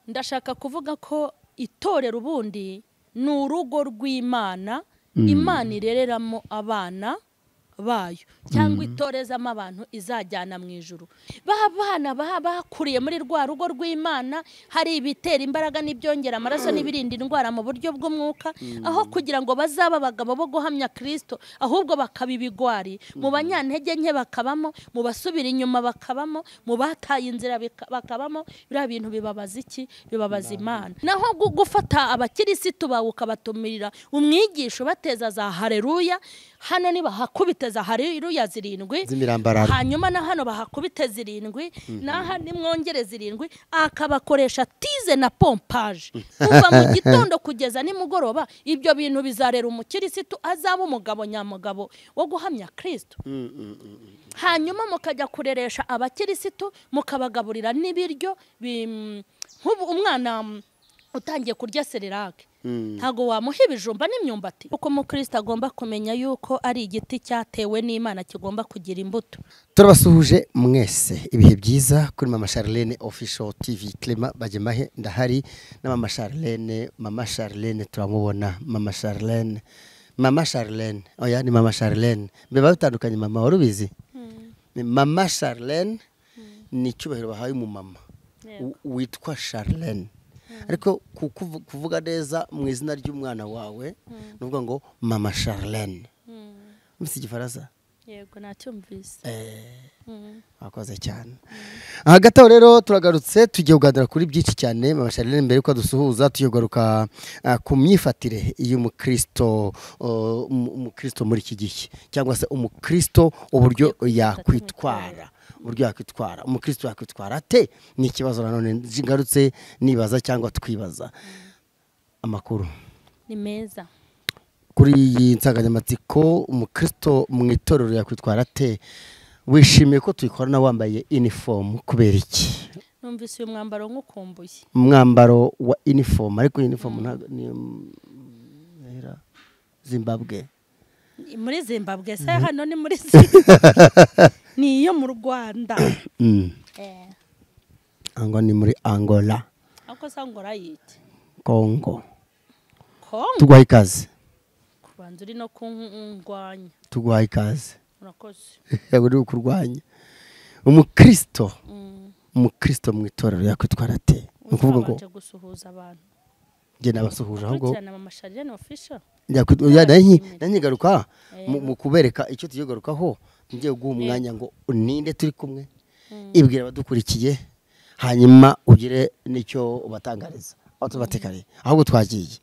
Ndashaka kuvuga ko itorero ubundi ni urugo rw'Imana, Imana irereramo abana bayo cyangwa itorezamo abantu izajyana mu ijuru. Ba bana bakuriye muri rwa rugo rw'Imana, hari ibitera imbaraga n'ibyongera amaraso n'ibirinda indwara mu buryo bw'umwuka, aho kugira ngo bazaba abagabo bo guhamya Kristo, ahubwo bakaba ibigwari, mu banyantege nke bakabamo, mu basubira inyuma bakabamo, mu bataye inzira bakabamo. Biriya bintu bibabaza iki? Bibabaza Imana. Naho gufata abakirisitu bawe ukabatumirira umwigisho bateza za haleluya, hano niba hakubita za haleluya zirindwi, hanyuma na hano bahakubite zirindwi, naha nimwongere zirindwi, akabakoresha tize na pompage kuva mu gitondo kugeza nimugoroba. Ibyo bintu bizarera umukirisitu azaba umugabo nyamugabo wo guhamya Kristo. Hanyuma mukajya kureresha abakirisitu mukabagaburira n'ibiryo. Nk'ubu umwana utangiye kurya Cerelac ntago wamuha ibijumba n'imyumbati. Uko umukristo agomba kumenya yuko ari igiti cyatewe n'Imana kigomba kugira imbuto. Turabasuhuje mwese, ibihe byiza kuri Mama Charlene Official TV. Clement Bagemahe ndahari na Mama Charlene. Mama Charlene turamubona, Mama Charlene, Mama Charlene, oya ni Mama Charlene, biba bitandukanye. Mama warubizi? Ni Mama Charlene, ni icyubahiro bahaye umumama witwa Charlene. Ariko kuvuga neza mu izina ry'umwana wawe nuvuga ngo Mama Charlene. Mfite igifaransa? Yego nacyumvise. Wakoze cyane. Hagati aho rero turagarutse tugiye kuganira kuri byinshi cyane. Mama Charlene, mbere yuko dusuhuza tugiye kugaruka ku myifatire y'umukristo, umukristo muri iki gihe, cyangwa se umukristo uburyo yakwitwara. Uburyo yakwitwara, umukristo yakwitwara ate? Ni ikibazo nanone ngarutse nibaza cyangwa twibaza. Amakuru ni meza kuri iyi nsanganyamatsiko, umukristo mu itorero yakwitwara ate? Wishimiye ko tuyikorana wambaye uniform kubera iki? Numvise uyu mwambaro nkukumbuye. Umwambaro wa uniform, ariko uniform ntabwo ni Zimbabwe. Muri Zimbabwe se? Hano ni muri Zimbabwe. Ni iyo mu Rwanda. Ango ni muri Angola. Ako se Angola yiti? Kongo. Kongo. Tuguhaye ikaze. Kubanza uri no kungwanya. Tuguhaye ikaze. Urakoze. Yego uri kurwanya. Umukristo. Umukristo mu itorero yakwitwara ate? Ukuvuga ngo gusuhuza abantu. Nge nabasuhuje ahubwo. Mama Charlene Official. Nanyigaruka mu kubereka icyo tugiye kugarukaho, ngiye guha umwanya ngo ninde turi kumwe, ibwira abadukurikiye, hanyuma ugire nicyo ubatangariza aho tubatekare ahubwo twagiye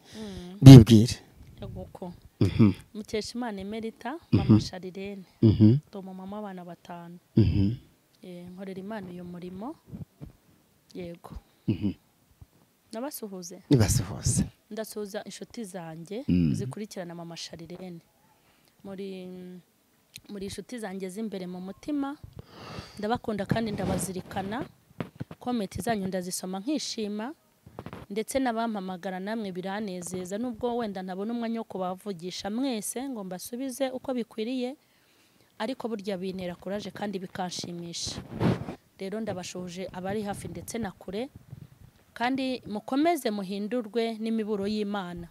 bibwire. Yego. Mukeshimana Emerita, Mama Charlene. Ndi umumama w'abana batanu. Nkorera Imana uyu murimo. Yego. Nabasuhuze. Nibasuhuze. Ndasuhuza inshuti zanjye zikurikirana Mama Charlene. Muri inshuti zanjye z'imbere mu mutima, ndabakunda kandi ndabazirikana. Komenti zanyu ndazisoma nkishima, ndetse n'abampamagara namwe biranezeza, nubwo wenda ntabona umwanya wo kubavugisha mwese ngo mbasubize uko bikwiriye, ariko burya bintera courage kandi bikanshimisha. Rero ndabashoje abari hafi ndetse na kure, kandi mukomeze muhindurwe n'imiburo y'Imana.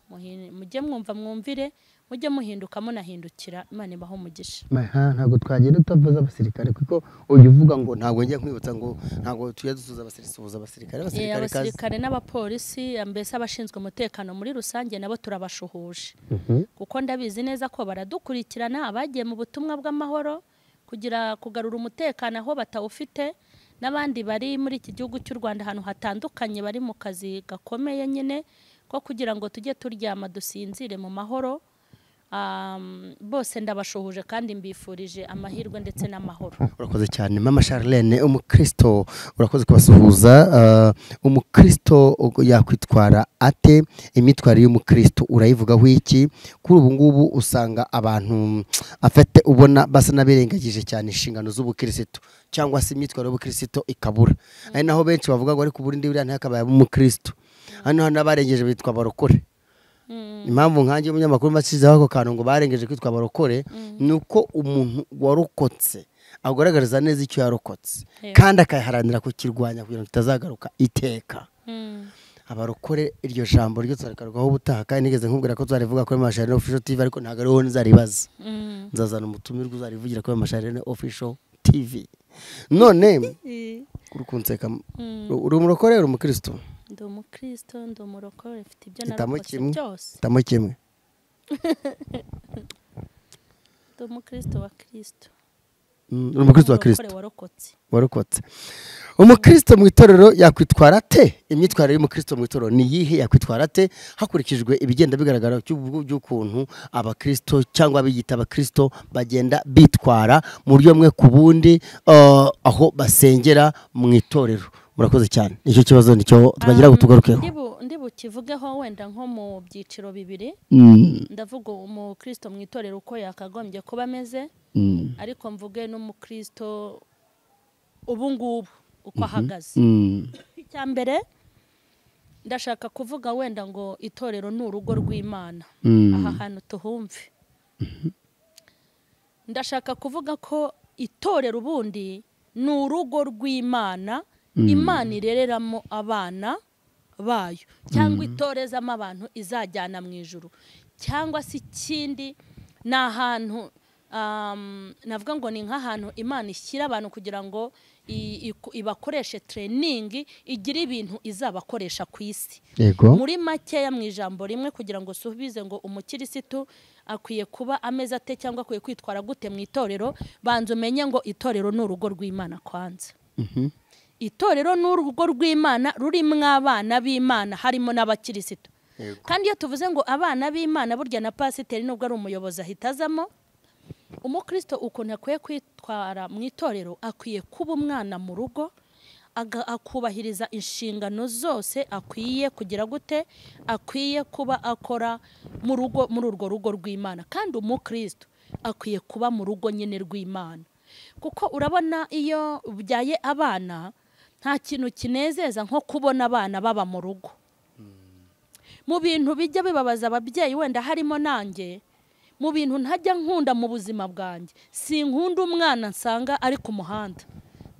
Mujye mwumva mwumvire, mujye muhinduka munahindukira. Imana ibaho umugisha. Ntabwo twagenda tutavuza abasirikare, kuko ujya uvuga ngo ntabwo njya nkwibutsa ngo ntabwo tujya dusuhuza abasirikare, abasirikare n'abapolisi, mbese abashinzwe umutekano muri rusange nabo turabashuhuje. Kuko ndabizi neza ko baradukurikirana, abagiye mu butumwa bw'amahoro kugira kugarura umutekano aho batawufite, n'abandi bari muri iki gihugu cy'u Rwanda ahantu hatandukanye bari mu kazi gakomeye nyine ko kugira ngo tujye turyama dusinzire mu mahoro. Bose ndabashuhuje kandi mbifurije amahirwe ndetse n'amahoro. Urakoze cyane Mama Charlene. Umukristo urakoze kubasuhuza. Umukristo yakwitwara ate? Imitwarire y'umukristo urayivugaho iki? Kuri ubu ngubu usanga abantu afite ubona basa n'abirengagije cyane inshingano z'ubukristo, cyangwa se imyitwarire y'ubukristo ikabura. Ari naho benshi bavuga ngo ariko ubundi buriya ntakabaye umukristo. Hano n'abarengeje bitwa barokore. Impamvu nkanjye umunyamakuru masizeho ako kantu ngo barengeje kwitwa abarokore, nuko umuntu warokotse agaragariza neza icyo yarokotse kandi akaharanira kukirwanya kugira ngo kitazagaruka iteka. Abarokore iryo jambo ryo tuzarigarukaho ubutaha, kandi nigeze nkubwira ko tuzarivuga kuri Mama Charlene Official TV, ariko ntabwo ariho nzaribaza. Nzazana umutumirwa uzarivugira kuri Mama Charlene Official TV. None uri kunseka, uri umurokore, uri umukristo? Ndi umukristo, ndi umurokore, mfite ibyo Hitamo narokotse kimwe. byose. Hitamo kimwe. Ndi umukristo wa Kristo. Uri umukristo wa Umurokore Kristo warokotse. Warokotse. Umukristo mu itorero yakwitwara ate? Imyitwarire y'umukristo mu itorero ni iyihe? Yakwitwara ate hakurikijwe ibigenda bigaragara by'ukuntu abakristo cyangwa abiyita abakristo bagenda bitwara mu buryo bumwe ku bundi, aho basengera mu itorero? Murakoze cyane, nicyo kibazo nicyo twagira ngo tugarukeho. Ndi bukivugeho wenda nko mu byiciro bibiri. Ndavuga umukristo mu itorero uko yakagombye kuba ameze, ariko mvuge n'umukristo ubu ngubu uko ahagaze. Icya mbere ndashaka kuvuga wenda ngo itorero ni urugo rw'Imana. Aha hantu tuhumve. Ndashaka kuvuga ko itorero ubundi ni urugo rw'Imana, Imana irereramo abana bayo cyangwa itorezamo abantu izajyana mu ijuru, cyangwa se ikindi ni ahantu navuga ngo ni nk'ahantu Imana ishyira abantu kugira ngo ibakoreshe training, igire ibintu izabakoresha ku isi. Muri makeya mu ijambo rimwe, kugira ngo subize ngo umukirisitu akwiye kuba ameze ate cyangwa akwiye kwitwara gute mu itorero, banza umenye ngo itorero ni urugo rw'Imana kwanza. Itorero ni urugo rw'Imana rurimo abana b'Imana, harimo n'abakirisitu. Kandi iyo tuvuze ngo abana b'Imana, burya na pasiteri nubwo ari umuyobozi ahita azamo. Umukristo ukuntu akwiye kwitwara mu itorero, akwiye kuba umwana mu rugo, akubahiriza inshingano zose akwiye kugira gute, akwiye kuba akora mu rugo, muri urwo rugo rw'Imana. Kandi umukristo akwiye kuba mu rugo nyine rw'Imana, kuko urabona iyo ubyaye abana nta kintu kinezeza nko kubona abana baba mu rugo. Mu bintu bijya bibabaza ababyeyi, wenda harimo nanjye, mu bintu ntajya nkunda mu buzima bwanjye, sinkunda umwana nsanga ari ku muhanda.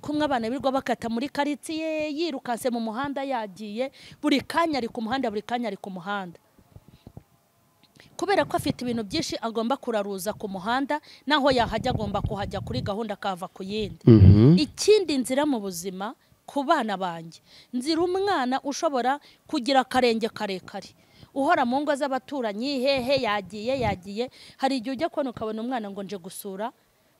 Kumwe abana birirwa bakata muri karitsiye, yirukanse mu muhanda, yagiye buri kanya ari ku muhanda, buri kanya ari ku muhanda, kubera ko afite ibintu byinshi agomba kuraruza ku muhanda, naho yahajya agomba kuhajya kuri gahunda akava ku yindi. Ikindi nzira mu buzima ku bana banjye, nzira umwana ushobora kugira akarenge karekare, uhora mu ngo z'abaturanyi, hehe yagiye yagiye. Hari igihe ujya kubona ukabona umwana ngo nje gusura,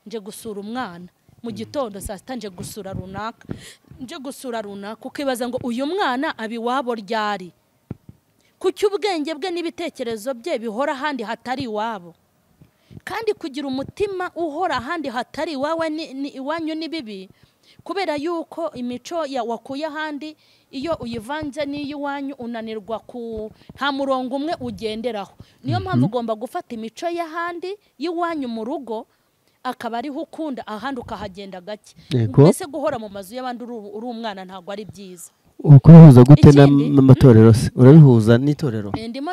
nje gusura umwana mu gitondo saa sita, nje gusura runaka, nje gusura runaka, ukibaza ngo uyu mwana aba iwabo ryari? Kuki ubwenge bwe n'ibitekerezo bye bihora ahandi hatari iwabo? Kandi kugira umutima uhora ahandi hatari iwawe ni iwanyu ni bibi, kubera yuko imico ya wakuye ahandi iyo uyivanze n'iy'iwanyu unanirwa ku nta murongo umwe ugenderaho. Niyo mpamvu ugomba gufata imico y'ahandi y'iwanyu mu rugo akaba ariho ukunda, ahandi ukahagenda gake. Mbese guhora mu mazu y'abandi uri umwana ntabwo ari byiza. Ukubihuza gute n'amatorero se? Urabihuza n'itorero? Ndimo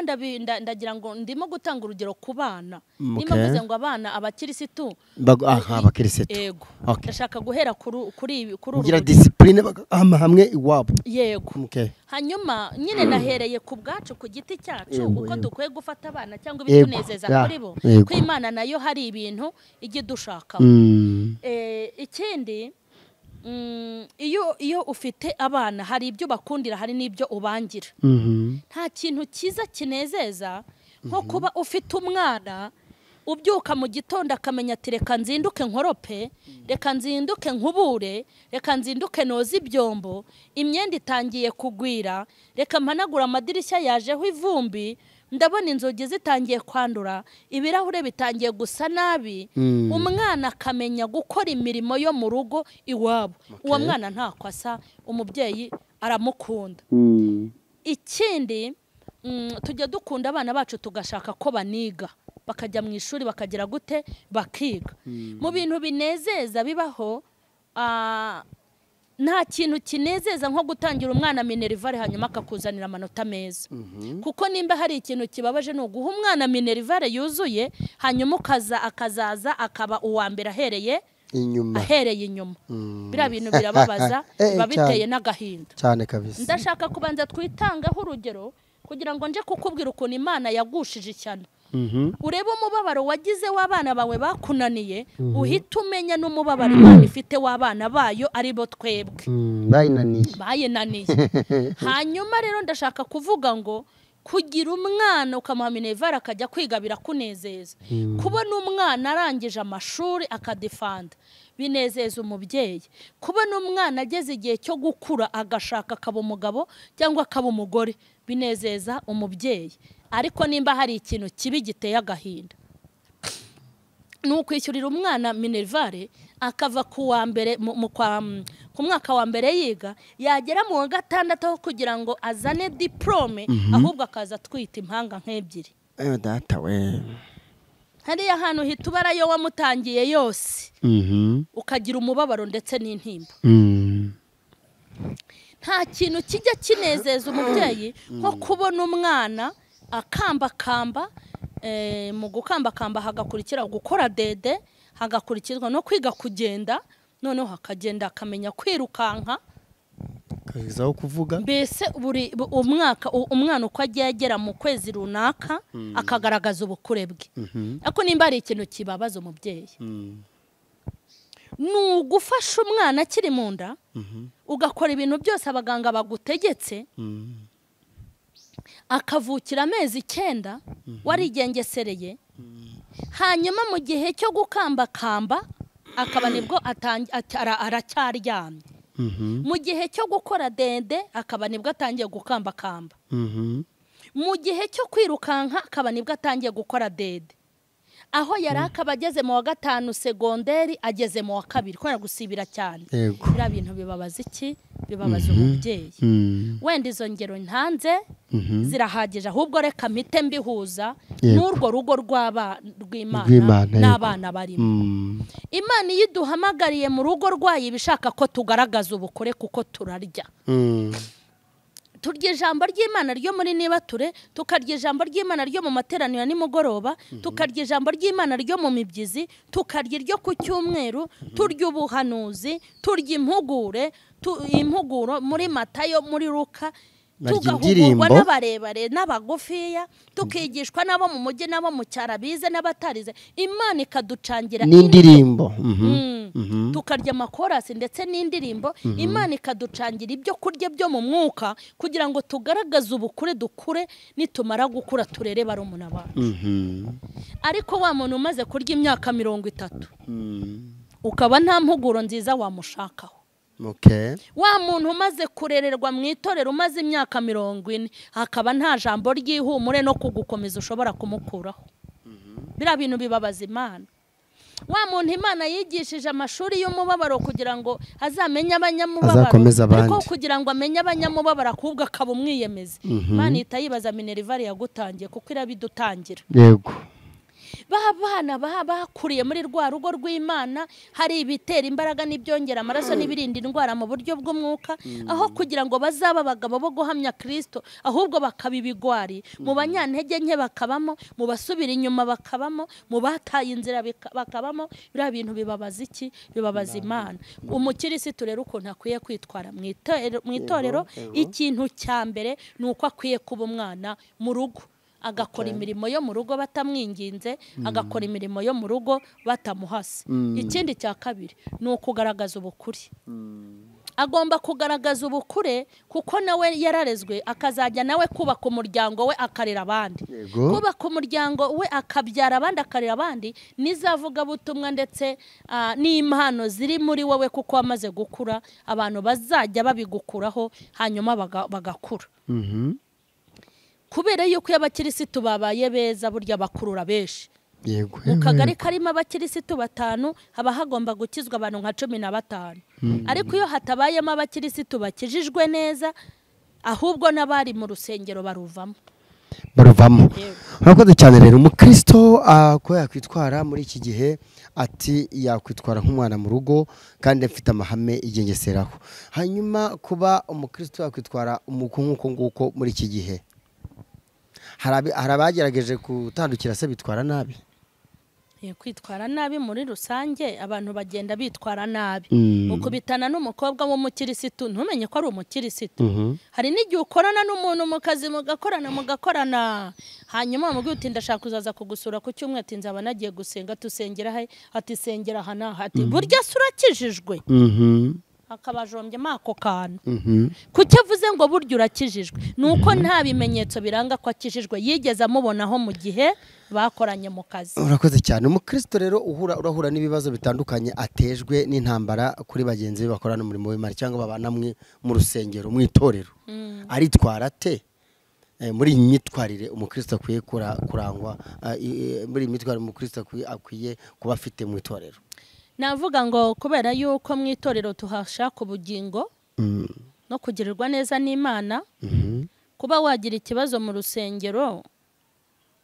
ndagira ngo ndimo gutanga urugero ku bana. Ndimo mvuze ngo abana abakirisitu. Abakirisitu. Yego. Ndashaka guhera kuri kuri kugira discipline hamwe iwabo. Yego. Hanyuma nyine nahereye ku bwacu ku giti cyacu, uko dukwiye gufata abana cyangwa ibitunezeza kuri bo, ko Imana nayo hari ibintu ijye dushaka. Ikindi iyo ufite abana hari ibyo bakundira, hari n'ibyo ubangira. Nta kintu cyiza kinezeza nko kuba ufite umwana ubyuka mu gitondo akamenya ati reka nzinduke nkorope, reka nzinduke nkubure, reka nzinduke noze ibyombo, imyenda itangiye kugwira, reka mpanagura amadirishya yajeho ivumbi, ndabona inzugi zitangiye kwandura, ibirahure bitangiye gusa nabi. Umwana akamenya gukora imirimo yo mu rugo iwabo. Uwo mwana ntako asa, umubyeyi aramukunda. Ikindi tujya dukunda abana bacu tugashaka ko baniga, bakajya mu ishuri bakagira gute, bakiga. Mu bintu binezeza bibaho, nta kintu kinezeza nko gutangira umwana minerivare hanyuma akakuzanira amanota meza. Kuko nimba hari ikintu kibabaje ni uguha umwana minerivare yuzuye hanyuma ukaza akazaza akaba uwa mbere ahereye Inyuma. Ahereye inyuma. Biriya bintu birababaza, biba biteye n'agahinda. Cyane kabisa. Ndashaka kubanza twitangaho urugero kugira ngo nje kukubwira ukuntu Imana yagushije ishyano. Urebe umubabaro wagize w'abana bawe bakunaniye, uhita umenya n'umubabaro Imana ifite w'abana bayo ari bo twebwe. Bayinaniye. Hanyuma rero ndashaka kuvuga ngo kugira umwana ukamuha minerval akajya kwiga birakunezeza. Kubona umwana arangije amashuri akadefanda binezeza umubyeyi. Kubona umwana ageze igihe cyo gukura agashaka akaba umugabo cyangwa akaba umugore binezeza umubyeyi. Ariko nimba hari ikintu kibi giteye agahinda, ni ukwishyurira umwana minerval akava ku wa mbere ku mwaka wa mbere yiga, yagera mu wa gatandatu kugira ngo azane diplome, ahubwo akaza atwita impanga nk'ebyiri. Data we. Hariya hantu hita ubarayo wamutangiye yose, ukagira umubabaro ndetse n'intimba. Nta kintu kijya kinezeza umubyeyi nko kubona umwana akambakamba, mu gukambakamba hagakurikira gukora dede, hagakurikizwa no kwiga kugenda, noneho hakagenda akamenya kwirukanka, kagezaho kuvuga. Mbese buri umwaka umwana uko agiye agera mu kwezi runaka akagaragaza ubukure bwe. Ariko nimba ari ikintu kibabaza umubyeyi, ni ugufasha umwana akiri mu nda, ugakora ibintu byose abaganga bagutegetse, akavukira amezi 9 warigengesereye, hanyuma mu gihe cyo gukambakamba akaba nibwo aracyaryamye. Mu gihe cyo gukora dende akaba nibwo atangiye gukambakamba. Mu gihe cyo kwirukanka akaba nibwo atangiye gukora dede. Aho yari akaba ageze mu wa 5 segonderi ageze mu wa 2 kubera gusibira cyane. Biriya bintu bibabaza iki? Bibabaza umubyeyi. Wenda izo ngero ntanze zirahagije, ahubwo reka mpite mbihuza n'urwo rugo rw'Imana n'abana barimo. Imana iyo iduhamagariye mu rugo rwayo ibishaka ko tugaragaza ubukure kuko turarya. Turya ijambo ry'Imana ryo muri nibature, tukarya ijambo ry'Imana ryo mu materaniro nimugoroba, tukarya ijambo ry'Imana ryo mu mibyizi, tukarya iryo ku cyumweru, turya ubuhanuzi, turya impugure, impuguro muri Matayo, muri Luka, tugahugurwa n'abarebare n'abagufiya, tukigishwa n'abo mu mujyi n'abo mu cyaro, abize n'abatarize. Imana ikaducangira n'indirimbo, tukarya amakorasi ndetse n'indirimbo. Imana ikaducangira ibyo kurya byo mu mwuka kugira ngo tugaragaze ubukure, dukure, nitumara gukura turere barumuna bacu. Ariko wa muntu umaze kurya imyaka 30 ukaba nta mpuguro nziza wamushakaho. Wa muntu umaze kurererwa mu itorero umaze imyaka 40 hakaba nta jambo ry'ihumure no kugukomeza ushobora kumukuraho. Biriya bintu bibabaza Imana. Wa muntu Imana yigishije amashuri y'umubabaro kugira ngo azamenye abanyamubabaro, ariko kugira ngo amenye abanyamubabaro akubwa akaba umwiyemezi. Imana ihita yibaza minerval yagutangiye kuko irabidutangira. Yego. Babana bakuriye muri rwa rugo rw'Imana, hari ibitera imbaraga n'ibyongera amaraso n'ibirinda indwara mu buryo bw'umwuka, aho kugira ngo bazaba abagabo bo guhamya Kristo, ahubwo bakaba ibigwari, mu banyantege nke bakabamo, mu basubira inyuma bakabamo, mu bataye inzira bakabamo. Biriya bintu bibabaza iki? Bibabaza Imana. Umukirisitu rero ukuntu akwiye kwitwara mu itorero, ikintu cya mbere ni uko akwiye kuba umwana mu rugo, agakora imirimo yo mu rugo batamwinginze, agakora imirimo yo mu rugo batamuhase. Ikindi cya kabiri ni ukugaragaza ubukure. Agomba kugaragaza ubukure kuko nawe yararezwe, akazajya nawe kubaka umuryango we akarera abandi. Kubaka umuryango we akabyara abandi akarera abandi, nizavuga butumwa ndetse n'impano ziri muri wowe kuko wamaze gukura, abantu bazajya babigukuraho hanyuma bagakura. Kubera yuko abakirisitu babaye beza burya bakurura benshi. Yego. Mu kagari karimo abakirisitu 5 haba hagomba gukizwa abantu nka 15. Ariko iyo hatabayemo abakirisitu bakijijwe neza, ahubwo n'abari mu rusengero baruvamo. Urakoze cyane. Rero umukristo ko yakwitwara muri iki gihe, ati yakwitwara nk'umwana mu rugo kandi afite amahame igengeseraho. Hanyuma kuba umukristo yakwitwara nk'uko nguko muri iki gihe, hari abagerageje gutandukira se bitwara nabi. Kwitwara nabi muri rusange abantu bagenda bitwara nabi. Ukubitana n'umukobwa w'umukirisitu ntumenye ko ari umukirisitu. Hari n'igihe ukorana n'umuntu mu kazi mugakorana hanyuma mubwira uti ndashaka kuzaza kugusura ku cyumweru, ati nzaba nagiye gusenga, tusengera he? Ati sengera aha n'aha. Ati burya se urakijijwe? Akabajombyemo ako kantu. Kuki avuze ngo burya urakijijwe? Ni uko nta bimenyetso biranga ko akijijwe yigeze amubonaho mu gihe bakoranye mu kazi. Urakoze cyane. Umukristo rero urahura n'ibibazo bitandukanye atejwe n'intambara kuri bagenzi be bakorana umurimo w'Imana cyangwa babana mu rusengero, mu itorero. Aritwara ate? Muri iyi myitwarire umukristo akwiye kurangwa, muri iyi myitwarire umukristo akwiye kuba afite mu itorero. Navuga ngo kubera yuko mu itorero tuhashaka ubugingo no kugirirwa neza n'Imana, kuba wagira ikibazo mu rusengero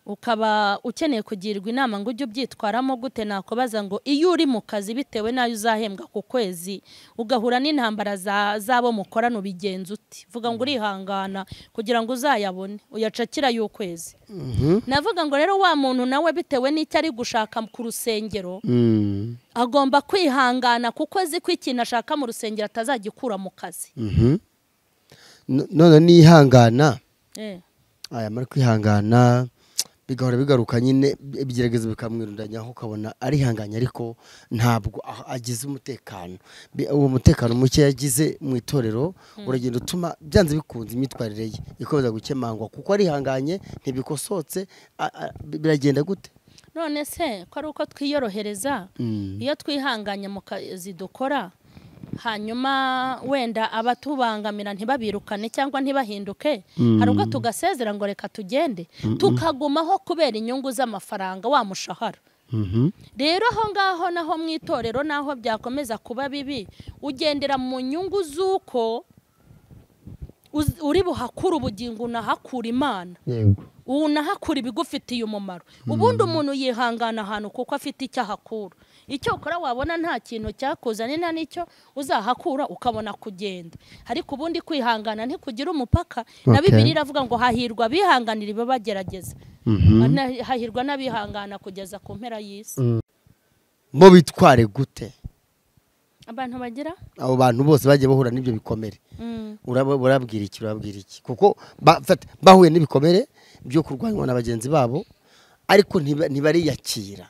ukaba ukeneye kugirwa inama ngo ujye ubyitwaramo gute, nakubaza ngo iyo uri mu kazi bitewe n'ayo uzahembwa ku kwezi ugahura n'intambara zabo mukorana ubigenza uti? Vuga ngo urihangana kugira ngo uzayabone uyacakira y'ukwezi. Navuga ngo rero wa muntu nawe bitewe n'icyo ari gushaka ku rusengero agomba kwihangana kuko azi ko ikintu ashaka mu rusengero atazagikura mu kazi. None nihangana aya mara kwihangana bigahora bigaruka nyine, ibigeragezo bikamwirundanyaho, ukabona arihanganye ariko ntabwo agize umutekano. Uwo mutekano muke yagize mu itorero uragenda utuma byanze bikunze imyitwarire ye ikomeza gukemangwa kuko arihanganye ntibikosotse. Biragenda gute? None se ko ari uko twiyorohereza iyo twihanganye mu kazi dukora, hanyuma wenda abatubangamira ntibabirukane cyangwa ntibahinduke, hari ubwo tugasezera ngo reka tugende, tukagumaho kubera inyungu z'amafaranga wa mushahara. Rero aho ngaho naho mu itorero naho byakomeza kuba bibi, ugendera mu nyungu z'uko uri buhakura ubugingo, unahakura Imana, unahakura ibigufitiye umumaro. Ubundi umuntu yihangana ahantu kuko afite icyo ahakura. Icyo ukora wabona nta kintu cyakuzanye nta n'icyo uzahakura ukabona kugenda. Ariko ubundi kwihangana ntikugira umupaka. Na Bibiliya iravuga ngo hahirwa abihanganira ibibagerageza, hahirwa n'abihangana kugeza ku mpera y'isi. Bo bitware gute? Abantu bagira abo bantu bose bagiye bahura n'ibyo bikomere, urabwira iki? Kuko bahuye n'ibikomere byo kurwanywa na bagenzi babo ariko ntibariyakira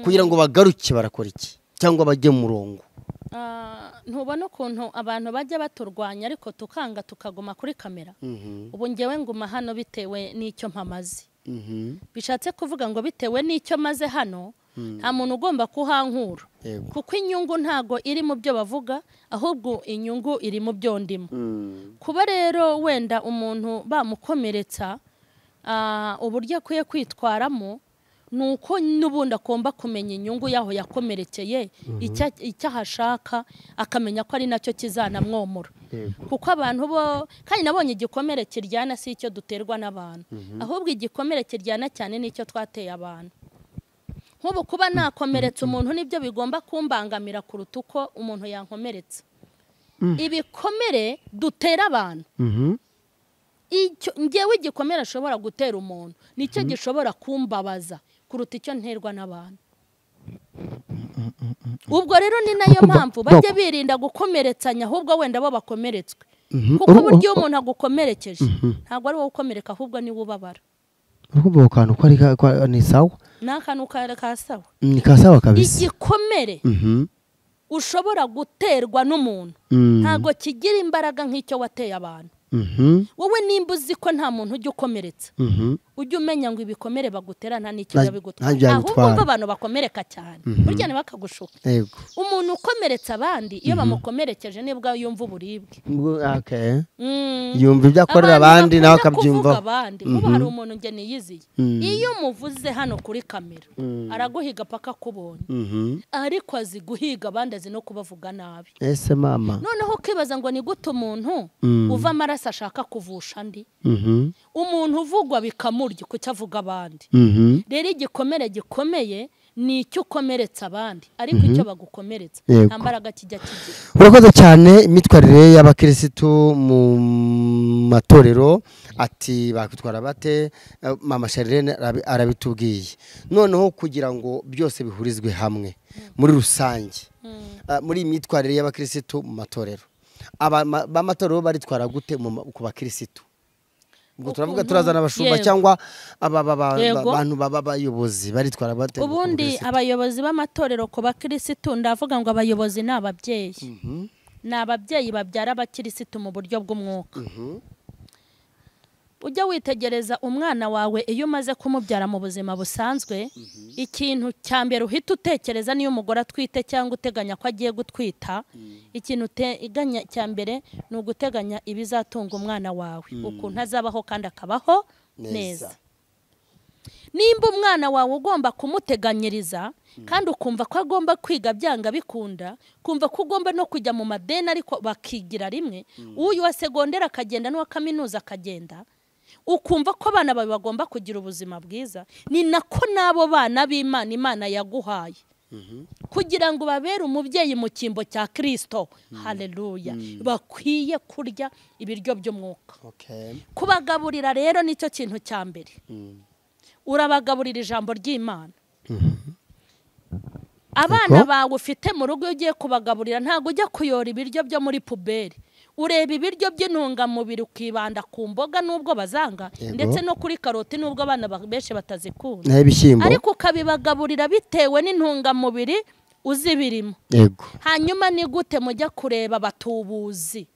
kugira ngo bagaruke barakora iki cyangwa bajye mu murongo. Ntubona ukuntu abantu bajya baturwanya ariko tukanga tukaguma kuri kamera. Ubu ngewe nguma hano bitewe n'icyo mpamaze. Bishatse kuvuga ngo bitewe n'icyo maze hano nta muntu ugomba kuhankura, kuko inyungu ntago iri mu byo bavuga, ahubwo inyungu iri mu byo ndimo. Kuba rero wenda umuntu bamukomeretsa, uburyo akwiye kwitwaramo nuko n'ubundi agomba kumenya inyungu yaho yakomerekeye, icyo ahashaka akamenya ko ari nacyo kizanamwomora. Kuko abantu bo kandi nabonye igikomere kiryana si icyo duterwa n'abantu, ahubwo igikomere kiryana cyane nicyo twateye abantu. Nk'ubu kuba nakomeretsa umuntu nibyo bigomba kumbangamira kuruta uko umuntu yankomeretsa. Ibikomere dutera abantu, ngewe igikomere ashobora gutera umuntu nicyo gishobora kumbabaza kuruta icyo nterwa n'abantu. Ubwo rero ni nayo mpamvu bajye birinda gukomeretsanya, ahubwo wenda bo bakomeretswe. Kuko buryo iyo umuntu agukomerekeje ntabwo ari wowe ukomereka, ahubwo ni we ubabara. Urumva akantu ko ari ni sawa? Ni akantu ka sawa. Ni ka sawa kabisa. Igikomere ushobora guterwa n'umuntu ntabwo kigira imbaraga nk'icyo wateye abantu. Wowe nimba uzi ko nta muntu ujya ukomeretsa, ujya umenya ngo ibikomere bagutera nta n'icyo bigutwara, ahubwo umva abantu bakomereka cyane burya ntibakagushuka. Umuntu ukomeretsa abandi iyo bamukomerekeje nibwo yumva uburibwe, yumva ibyo akorera abandi nawe akabyumva. Nk'ubu hari umuntu nge niyiziye, iyo umuvuze hano kuri kamera araguhiga paka akubonye, ariko azi guhiga abandi, azi no kubavuga nabi. Ese mama, noneho ukibaza ngo ni gute umuntu uva amaraso ashaka kuvusha andi, umuntu uvugwa bikamurya kucyo avuga abandi. Rero igikomere gikomeye Ni icyo ukomeretsa abandi, ariko icyo bagukomeretsa nta mbaraga kijya kigira. Urakoze cyane. Imyitwarire y'abakirisitu mu matorero, ati bakwitwara bate, Mama Charlene arabitubwiye. Noneho kugira ngo byose bihurizwe hamwe muri rusange, muri imyitwarire y'abakirisitu mu matorero, abamatorero baritwara gute ku bakirisitu? Ubwo turavuga turazana abashumba cyangwa abantu baba bayobozi baritwara bate? Ubundi abayobozi b'amatorero ku bakirisitu, ndavuga ngo abayobozi ni ababyeyi. Ni ababyeyi babyara abakirisitu mu buryo bw'umwuka. Ujya witegereza umwana wawe iyo umaze kumubyara mu buzima busanzwe, ikintu cya mbere uhita utekereza niyo umugore atwite cyangwa uteganya ko agiye gutwita, ikintu uteganya cya mbere ni uguteganya ibizatunga umwana wawe, ukuntu azabaho kandi akabaho neza. Nimba umwana wawe ugomba kumuteganyiriza kandi ukumva ko agomba kwiga byanga bikunda, kumva ko ugomba no kujya mu madeni ariko bakigira rimwe, uyu wa segonderi akagenda n'uwa kaminuza akagenda, ukumva ko abana bawe bagomba kugira ubuzima bwiza, ni nako n'abo bana b'Imana Imana yaguhaye kugira ngo babere umubyeyi mu cyimbo cya Kristo. Haleluya. Bakwiye kurya ibiryo by'umwuka. Kubagaburira rero nicyo kintu cya mbere. Urabagaburira ijambo ry'Imana. Abana bawe ufite mu rugo iyo ugiye kubagaburira ntabwo ujya kuyora ibiryo byo muri puberi. Ureba ibiryo by'intungamubiri ukibanda ku mboga nubwo bazanga, ndetse no kuri karoti nubwo abana benshi batazikunda, ariko ukabibagaburira bitewe n'intungamubiri uzibirimo. Hanyuma ni gute mujya kureba abatubuzi,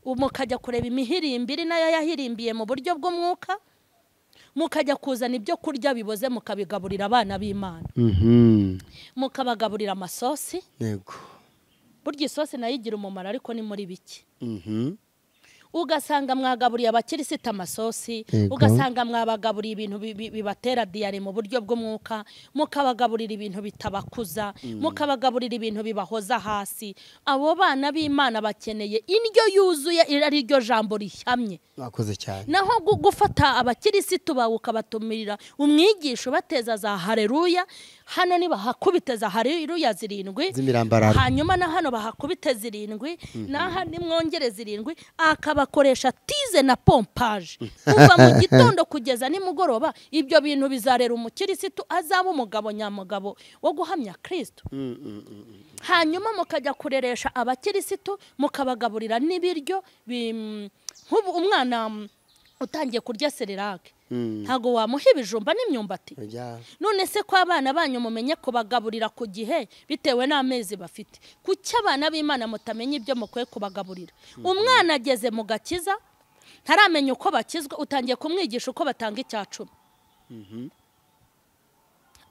mukajya kureba imihirimbiri nayo yahirimbiye mu buryo bw'umwuka, mukajya kuzana ibyo kurya biboze mukabigaburira abana b'Imana. Mukabagaburira amasosi. Burya isosi nayo igira umumaro ariko ni muri bike. Ugasanga mwagaburiye abakirisita amasosi, ugasanga mwabagaburiye ibintu bibatera diyare mu buryo bw'umwuka, mukabagaburira ibintu bitabakuza, mukabagaburira ibintu bibahoza hasi. Abo bana b'Imana bakeneye indyo yuzuye, ari ryo jambo rihamye. Mwakoze cyane. Naho gufata abakirisitu bawe ukabatumirira umwigisho bateza za haleluya, hano ni bahakubite za haleluya 7, hanyuma na hano bahakubite 7, naha nimwongere 7, akabakoresha tize na pompage kuva mu gitondo kugeza nimugoroba. Ibyo bintu bizarera umukirisitu azaba umugabo nyamugabo wo guhamya Kristo. Hanyuma mukajya kureresha abakirisitu mukabagaburira n'ibiryo nk'ubu umwana utangiye kurya sererake ntago wamuha ibijumba n'imyumbati. None se ko abana banyu mumenye kubagaburira ku gihe bitewe n'amezi bafite, kuki abana b'Imana mutamenye ibyo mukwiye kubagaburira? Umwana ageze mu gakiza ntaramenya uko bakizwa, utangiye kumwigisha uko batanga icya 10.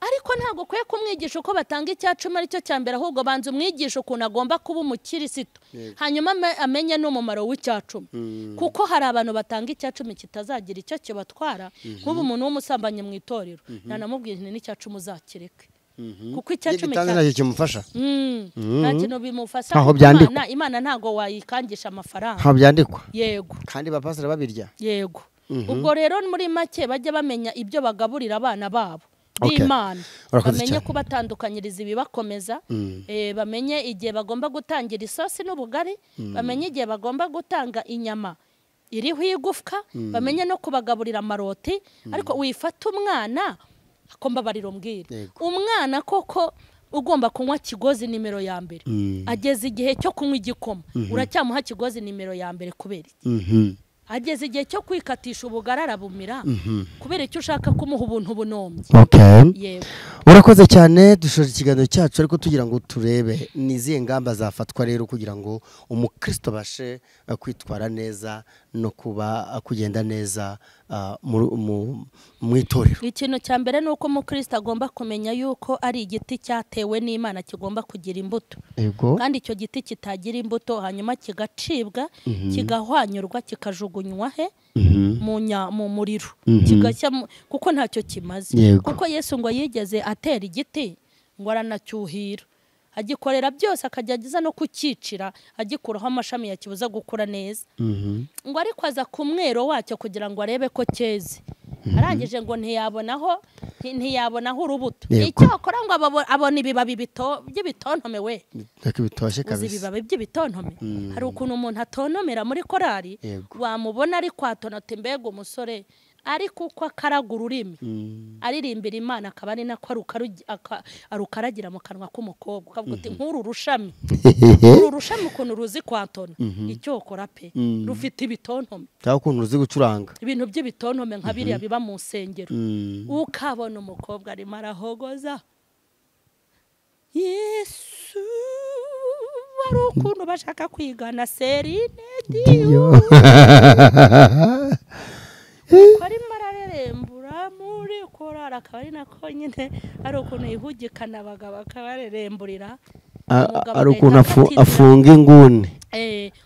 Ariko ntago ukwiye kumwigisha uko batanga icya 10 aricyo cya mbere, ahubwo banza umwigisha ukuntu agomba kuba umukirisitu, hanyuma amenye n'umumaro w'icya 10. Kuko hari abantu batanga icya 10 kitazagira icyo kibatwara. Nk'ubu umuntu w'umusambanyi mu itorero nanamubwira nti n'icya 10 uzakireke, kuko icya 10 ntacyo kimufasha. Nta kintu bimufasha. Imana ntago wayikangisha amafaranga. Ntaho byandikwa. Yego. Kandi bapasira babirya. Yego. Ubwo rero muri make bajya bamenya ibyo bagaburira abana babo b'Imana, bamenye kubatandukanyiriza ibibakomeza, bamenye igihe bagomba gutangira isosi n'ubugari, bamenye igihe bagomba gutanga inyama iriho igufwa, bamenye no kubagaburira amaroti. Ariko wifata umwana akombabarira umbwire, umwana koko ugomba kunywa kigozi nimero ya mbere, ageze igihe cyo kunywa igikoma uracyamuha kigozi nimero ya mbere kubera iki? Ageze igihe cyo kwikatisha ubugarara bumira kubera icyo ushaka kumuha ubuntu bunombye. Yego. Urakoze cyane. Dushoje ikiganiro cyacu ariko tugira ngo turebe ni izihe ngamba zafatwa rero kugira ngo umukristo abashe kwitwara neza no kuba kugenda neza mu itorero. Ikintu cya mbere ni uko umukristo agomba kumenya yuko ari igiti cyatewe n'Imana kigomba kugira imbuto. Kandi icyo giti kitagira imbuto hanyuma kigacibwa, kigahwanyurwa, kikajugunywa he mu muriro, kigashya, kuko ntacyo kimaze. Kuko Yesu ngo yigeze atera igiti ngo aranacyuhira, agikorera byose, akajya agiza no kucyicira, agikuraho amashami yakibuza gukura neza, ngo ariko aza ku mwero wacyo kugira ngo arebe ko cyeze. Arangije ngo ntiyabonaho urubuto. Icyakora ngo abona ibibabi by'ibitontome we. Bitoshye kabisa. Ibibabi by'ibitontome. Hari ukuntu umuntu atontomera muri korari, wamubona ari kwatona ati mbega umusore, ariko uko akaraga ururimi aririmbira Imana akaba ari nako arukaragira mu kanwa k'umukobwa, ukavuga uti nk'uru rushami, uru rushami ukuntu ruzi kwatona, icyokora pe rufite ibitontome, cyangwa ukuntu ruzi gucuranga ibintu by'ibitontome nka biriya biba mu nsengero. Ukabona umukobwa arimo arahogoza Yesu, ari ukuntu bashaka kwigana Celine Dion. Arimo ararerembura muri korari, akaba ari nako nyine ari ukuntu yihugikana abagabo akabareremburira, ari ukuntu afunga inguni.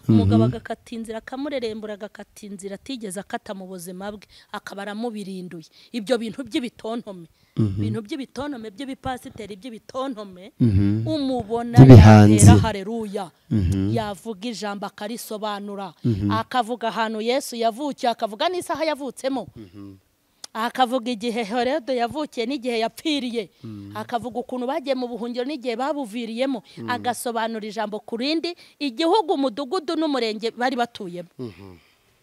Umugabo agakata inzira akamurerembura, agakata inzira atigeze akata mu buzima bwe, akaba aramubirinduye. Ibyo bintu by'ibitontome, ibintu by'ibitontome by'ibipasiteri by'ibitontome, umubona yatera haleluya, yavuga ijambo akarisobanura, akavuga ahantu Yesu yavukiye, akavuga n'isaha yavutsemo, akavuga igihe Herode yavukiye n'igihe yapfiriye, akavuga ukuntu bagiye mu buhungiro n'igihe babuviriyemo, agasobanura ijambo ku rindi, igihugu, umudugudu n'umurenge bari batuyemo.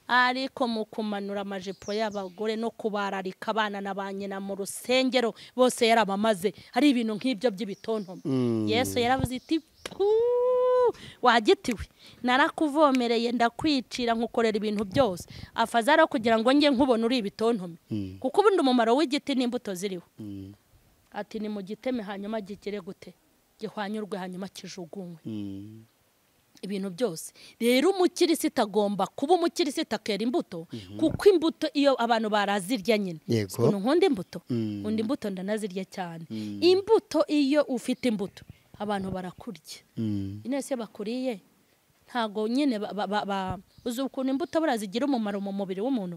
Ariko mu kumanura amajipo y'abagore no kubararika abana na ba nyina mu rusengero bose yarabamaze. Hari ibintu nk'ibyo by'ibitontome. Yesu yaravuze iti wagitiwe narakuvomereye ndakwicira nkukorera ibintu byose, afazara kugira ngo nge nkubone uri ibitontome, kuko ubundi umumaro w'igiti n'imbuto ziriho. Ati ni mu giteme hanyuma gikire gute, gihwanyurwe hanyuma kijugunywe. Ibintu byose rero umukirisita agomba kuba umukirisita akera imbuto, kuko imbuto iyo abantu barazirya nyine, ukuntu nkunda imbuto, undi imbuto ndanazirya cyane. Imbuto iyo ufite imbuto abantu barakurya. Inese bakuriye ntago nyine uzi ukuntu imbuto burazigira umumaro mu mubiri w'umuntu.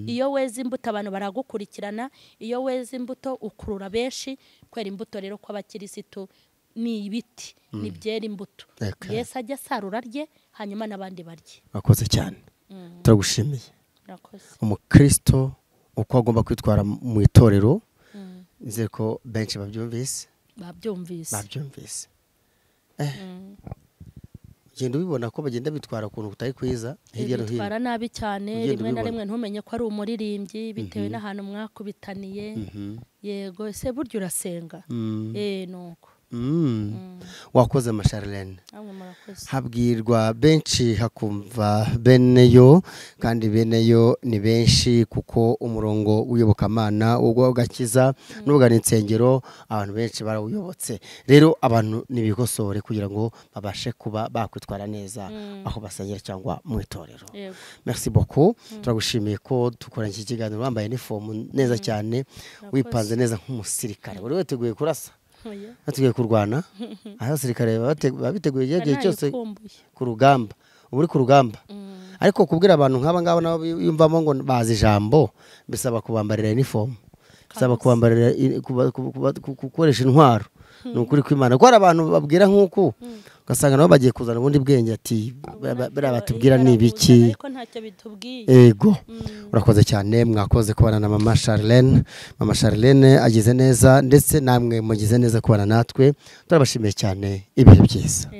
Iyo weze imbuto abantu baragukurikirana, iyo weze imbuto ukurura benshi. Kwera imbuto rero kw'abakirisitu ni ibiti, ni byera imbuto. Yesu ajya asarura rye hanyuma n'abandi barye. Murakoze cyane, turagushimiye. Umukristo uko agomba kwitwara mu itorero, nizere ko benshi babyumvise. Babyumvise. Ugenda ubibona ko bagenda bitwara ukuntu kutari kwiza hirya no hino, bitwara nabi cyane, rimwe na rimwe ntumenye ko ari umuririmbyi bitewe n'ahantu mwakubitaniye. Yego ese burya urasenga? Nuko Wakoze Mama Charlene. Habwirwa benshi hakumva beneyo, kandi beneyo ni benshi, kuko umurongo w'iyobokamana ugakiza n'ugana insengero abantu benshi barawuyobotse. Rero abantu nibikosore kugira ngo babashe kuba bakwitwara neza aho basengera cyangwa mu itorero. Merci beaucoup. Turagushimiye ko dukoranye iki kiganiro wambaye uniform neza cyane, wipanze neza nk'umusirikare. Buri weteguye kurasa, batugiye kurwana, abasirikare babiteguye igihe cyose ku rugamba, ubu uri ku rugamba. Ariko kubwira abantu nk'aba ngaba nabo yumvamo ngo bazi ijambo, bisaba kubambarira uniform, bisaba kubambarira gukoresha intwaro. Ni ukuri kw'Imana, kuko hari abantu babwira nk'uku ugasanga nabo bagiye kuzana ubundi bwenge, ati bariya batubwira ni ibiki, ego. Urakoze cyane, mwakoze kubana na Mama Charlene. Mama Charlene agize neza, ndetse namwe mugize neza kubana natwe. Turabashimiye cyane, ibihe byiza.